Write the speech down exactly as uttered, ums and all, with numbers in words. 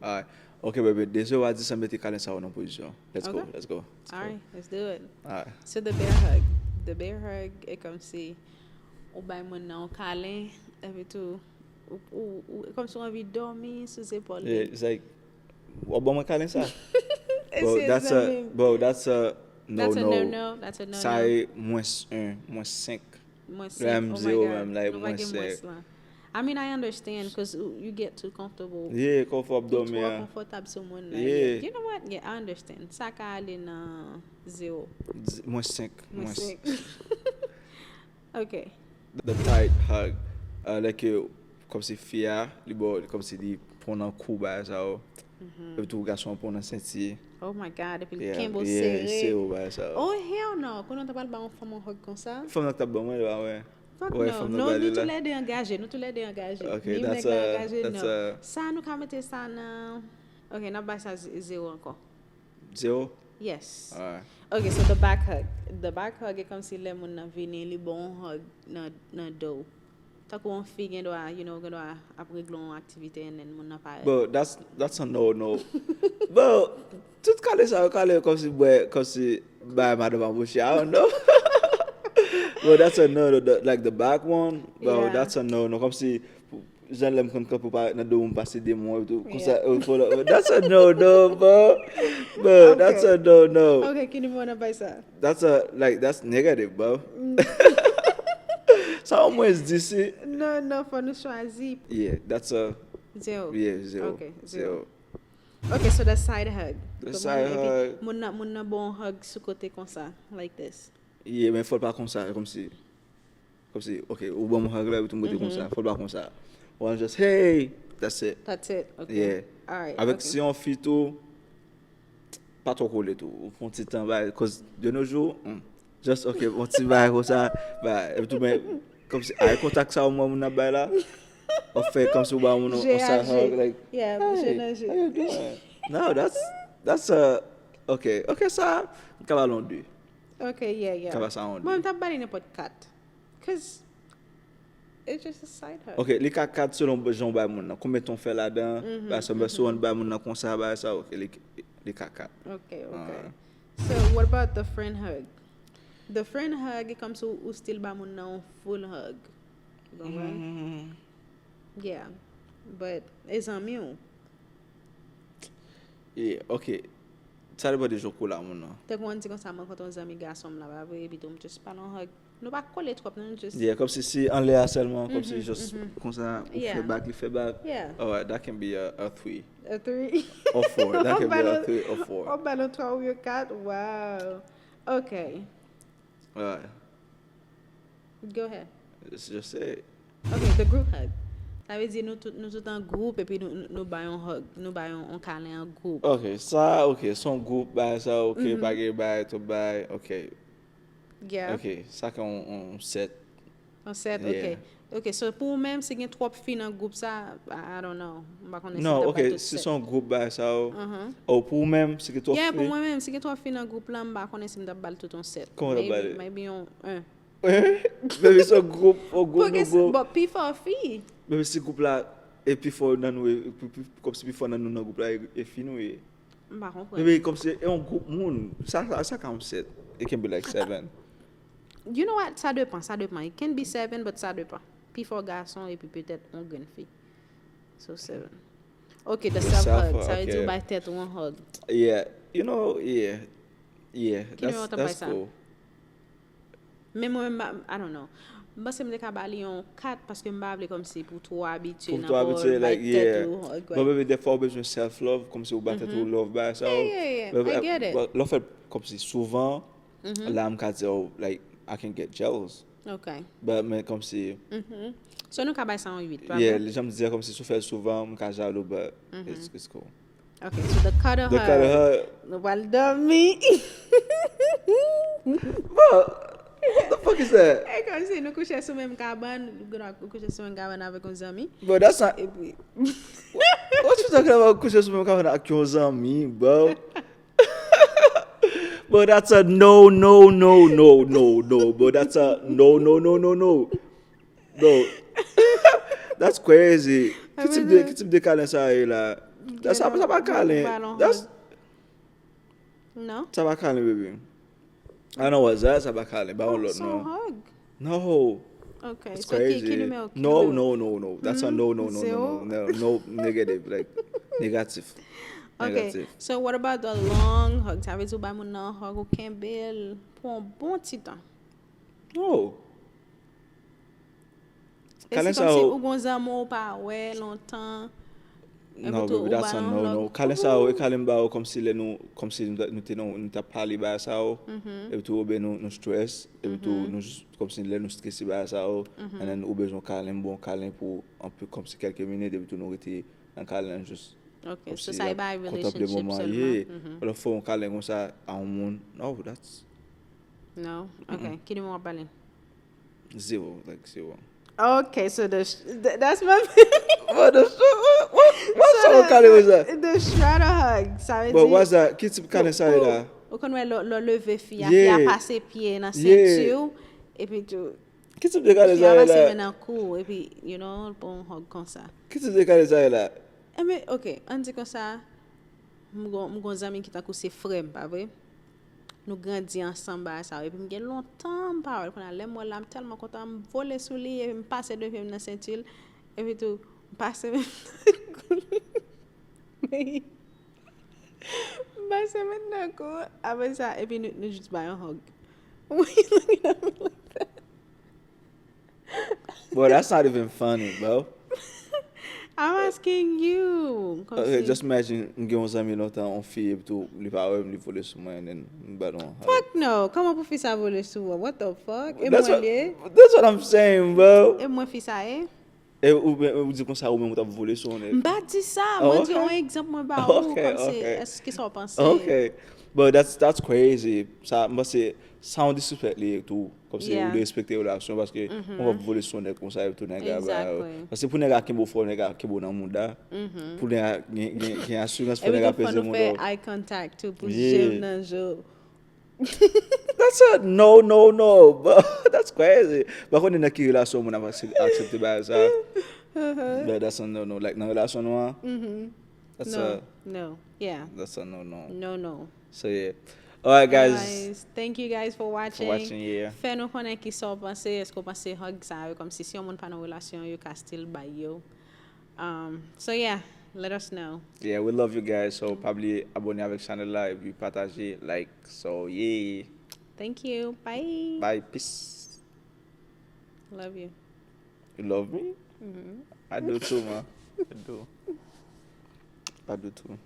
Alright. Ok, baby, de zewo a dis an, mete kalen sa yo nan pozisyon. Let's go, Ok. Let's go. Let's go. Alright, let's do it. Alright. So the bear hug. The bear hug, e kòmsi ou bay moun nan yon kalen, epi tou, ou, ou, ou, e kòmsi ou anvi dòmi sou zepòl Yeah, li. It's like, w ap ban mwen kalen sa? E Bro, se that's a, zanmi m. bro, that's a no, That's a no. no, no. That's a no, Sa no. E mwens en, mwens senk. Mwens Lè senk. m Oh my zewo God. menm, like, Nou pa mwens gen mwens senk. La. I mean, I understand, because you get too comfortable. Yeah, kò fò ap Ou dòmi twò an. Konfòtab sou moun la. Yeah. You know what? Yeah, I understand. Sa ka ale nan zewo. Mwens senk. Mwens Mwens senk. Ok. The tight hug. Uh, like, uh, kòmsi fi a, li bò, kòmsi li pran nan kou bagay sa yo. Epi tou gason an pran nan senti. Oh my God, epi l Yeah, kenbe w yeah, sere. Sere w bagay sa yo. Oh hell no, konnen w ta pral ba yon fanm yon hug konsa? Fanm nan k t ap ban mwen, li pa wè. Fuck Ouais, no. fanm nan Non, ba nou li la. Toulède angaje, nou toulède angaje. Ok, Ni that's nèg la a- angaje, that's non. a- Sa nou ka mete sa nan. Ok, n ap bay sa ze- zewo ankò. Zewo? Yes. Alright. Ok, so the back hug. The back hug e kòmsi lè moun nan vini, li ba w yon hug nan, nan do w. Tankou yon fi gen dwa, you know, gen dwa ap regle yon aktivite and then moun nan parèt. Bro, that's, that's a no, no. Bro, tout kale sa yo kale kòmsi bwè, kòmsi bay madanm an bouche, I don't know. Bro, that's a no, no, the, like the back one, bro, Yeah. That's a no, no. Kòmsi, jan lè m konn kanpe pa nan do moun pase de mwa, tou, konsa, Yeah. That's a no, no, bro. Bro, Ok. That's a no, no. Ok, ki nimewo n ap bay sa? That's a, like, that's negative, bro. Sa omwen dis, wi. Non, non, fò nou chwazi. Yeah, that's a, Zewo. Yeah, zewo. Ok, Zewo. Ok, so the side hug. The Kòman side epi hug. Moun nan, moun nan ba w yon hug sou kote konsa, like this. Yeah, men fò l pa konsa, kòmsi, kòmsi, ok, ou ban m yon hug la, ou tou mete Mhm. Konsa, fò l pa konsa. Ou just, hey, that's it. That's it. Ok. Yeah. Alright. Avèk Ok. Si yon fi tou, pa twò kole tou. Ou pran ti tan, bay, cause de nos jours, hmm, just, ok, yon ti bay konsa, bay, epi tou, men, kòmsi, eye contact sa, ou mwen, moun ap bay la, ou fè kòmsi ou ba moun yon Je side a je. Hug, like, Yeah, hey, je nan je. How you doing? No, that's, that's a, ok, ok, sa, m ka ba l yon de. Ok, yeah, yeah. Ka ba sa yon Mwen, m de. T ap ba li nenpòt kat. Cause it's just a side hug. Ok, li ka kat selon jan w bay moun nan. Konbyen tan w fè ladan, Mhm, pa sèlman si w ann bay moun nan konsa, bay sa, ok, li, li ka kat. Ok, ok. Ah. So, what about the friend hug? The friend hug, e kòmsi ou, ou still ba moun nan yon full hug. Ou konprann? Mhm. Yeah. But, e zanmi w. Yeah, ok. Sa depann de jan w kole a moun nan. Tankou ann di konsa, mwen kontre yon zanmi gason m la, pa vre, epi tou m just pa nan hug. Nou pa kole twòp, non, nou just Yeah, kòmsi si anlè a sèlman, kòmsi Mhm, just mhm. Konsa, ou Yeah. fè bak, li fè bak. Yeah. Alright, that can be a, a three. A three. Or four. That can be a Balon- three or four. Ou balon twa ou yo kat, wow. Ok. Alright. Go ahead. Just, just say it. Ok, the group hug. Sa vle di nou tout, nou tout an gwoup epi nou, nou, nou bay yon hug, nou bay yon, yon kalen an gwoup. Ok, sa, ok, se yon gwoup, bay sa, ok, Mhm. Pa gen bay, tout bay, ok. Yeah. Ok, sa ke yon, yon sèt. Yon sèt, Yeah. ok. Ok, so pou ou menm, si gen twòp fi nan gwoup sa, I, I don't know. M pa konnen si Non, m t ap ok, bay tout si sèt. Se yon gwoup, bay sa, ou. Mhm. Ou pou ou menm, si gen twòp Yeah, pou fi. Mwen menm, si gen twòp fi nan gwoup la, m pa konnen si m t ap ba l tout yon sèt. Kòman w t ap ba Maybe, li? Maybe yon en. Baby, se yon gwoup, yon gwoup, Poukisa, yon gwoup. But pi fò fi. Baby, si gwoup la, e pi fò nan nou, e, pi, pi, kòmsi pi fò nan nou nan gwoup la, e, e fi nou ye. M pa konprann. Baby, kòmsi e yon gwoup moun, sa, sa, sa ka yon sèt. It can be like seven. You know what? Sa depan, sa depan. It can be seven, but sa depan. Pi fò gason epi petèt yon grenn fi. So seven. Ok, the The self self hug. hug, Sa vle di ok. Ou bay tèt ou yon hug. Yeah, you know, yeah, yeah, Ki that's, nimewo w t ap bay that's sa? Cool. Men mwen menm, I don't know. M panse m te ka ba li yon kat paske m pa vle kòmsi pou twò abitye Pou nan twò pawòl abitye, bay like, tèt yeah. Ou, hug, Bon, baby, dèfwa ou bezwen self love, kòmsi ou ba tèt ou love, bay sa. Yeah, Ou, yeah, yeah. baby, I get it. Bon, lè w fè l kòmsi souvan, la m ka di, oh, like, I can get jealous. Ok. But, men kòmsi, Mhm. So nou ka bay sa yon uit, pa yeah, vre? Jan m di a, kòmsi si w fè l souvan, m ka jalou, but it's, it's cool. Ok, so the cuddle The hug. Cuddle hug. Nou pral dòmi. Bro, what the fuck is that? E kòmsi nou kouche sou menm kabann, nou kouche sou menm kabann avèk yon zanmi. Bro, that's not, Epi, what you talking about? Kouche sou menm kabann ak yon zanmi, bro. Bro, that's a no, no, no, no, no, no, bro. That's a no, no, no, no, no. Bro, that's crazy. Ki tip de, ki tip de kalen sa ye la? That's, sa pa kalen. Ba l yon That's, hug. Non? Sa pa kalen, baby. I know what's that. Sa pa kalen. Ba yon lòt Son non. Hug. No. Okay, It's so ki, ki crazy. Numero, No, numero? No, no, no. That's a no, no, no, no, Zero? no, no, no, negative. Like, negative. Okay, Negative. So what about the long hug? Sa vle di ou bay moun nan hug, ou kenbe l pou yon bon ti tan. No. E Kalen se sa kòmsi yo- ou gon zanmi ou pa wè lontan. No, baby, that's a no, no. Kalen sa yo, e kalen ba yo kòmsi lè nou, kòmsi nou ta- nou te nou, nou t ap pale ba sa yo. Epi tou, oubyen nou, nou stress. Epi tou, nou jis, kòmsi lè nou strese ba sa yo. And then, ou bezwen kalen, bon kalen pou anpe, kòmsi kèlke minit. Epi tou, nou rete nan kalen jis. Okay, so Kòmsi sa y e ap bay kontanple relationship moman an sèlman. ye. Alò, fè yon kalen konsa a yon moun. No, that's No? Okay, ki numero w ap pale? Zero, like zero. Okay, so the, sh- th- that's my What the fuck? What, what, what sort of kalen was that? The shredder hug. Sa vle But di what's that? Ki tip kalen sa ye la? Ou konn wè lò lò leve fi a, Yeah. fi a pase pye nan Yeah. senti w, epi tou Ki tip de kalen fi sa a ye pase la? Men nan kou, epi, you know, l pon hug konsa. Ki tip de kalen sa ye la? Enben, okay, ann di konsa, m gon m gon zanmi ki tankou se frè m, pa vre? Nou grandi ansanm bagay sa yo, epi m gen lontan m pa wè l, kounye a lè m wè l la, m tèlman kontan, m vole sou li, epi m pase de pye m nan senti l, epi tou, m pase men m nan kou l. M pase men m nan kou l, apre sa, epi nou, nou jis bay yon hug. Why you looking at me like that? Bro, that's not even funny, bro. I'm asking you. Kòmsi Okay, just imagine, m gen yon zanmi lontan, yon fi, epi tou, li pa wè m, li vole sou mwen, and then m ba l yon hug. Fuck no. Kòman pou fi sa vole sou ou? What the fuck? E That's mwen what, li ye? That's what I'm saying, bro. E mwen fi sa ye? E ou, ou, ou di konsa, ou menm ou t ap vole sou yon nèg. M pa di sa. Oh, Mwen di okay. Yon egzanp mwen ba ou, Okay, kòmsi, okay. Èske sa w panse? Okay. But that's, that's crazy. Sa, m panse, sa yon disrespect li ye tou. Kòmsi Yeah. Ou derespekte relasyon paske ou ap vole sou yon nèg konsa epi tou nèg la ba yo. Exactly. Paske pou nèg la kenbe w fò, nèg la kenbe w nan mouda. Pou nèg la gen, gen, gen asirans, fò Epi nèg la tou fò peze nou fè mouda. Eye contact tou pou Yeah. je m nan je w. That's a no, no, no, bro. That's crazy. Pa konnen nan ki relasyon moun ap aksep- aksepte bagay sa. But that's a no, no. Like, nan relasyon nou an, that's No, a, no, yeah, that's a no, no. No, no. So, yeah. Alright, guys. Guys, thank you guys for For watching. Watching, yeah. Fè nou konnen kisa w panse. Èske w panse hug sa yo, kòmsi si yon moun pa nan relasyon, yo ka still bay yo? Um, so yeah, let us know. Yeah, we love you guys. So, pa bliye abone avèk channel la, epi pataje, like. So, yeah. Thank you. Bye. Bye, peace. Love you. You love me? Mhm. I do too, man. I do. I do too.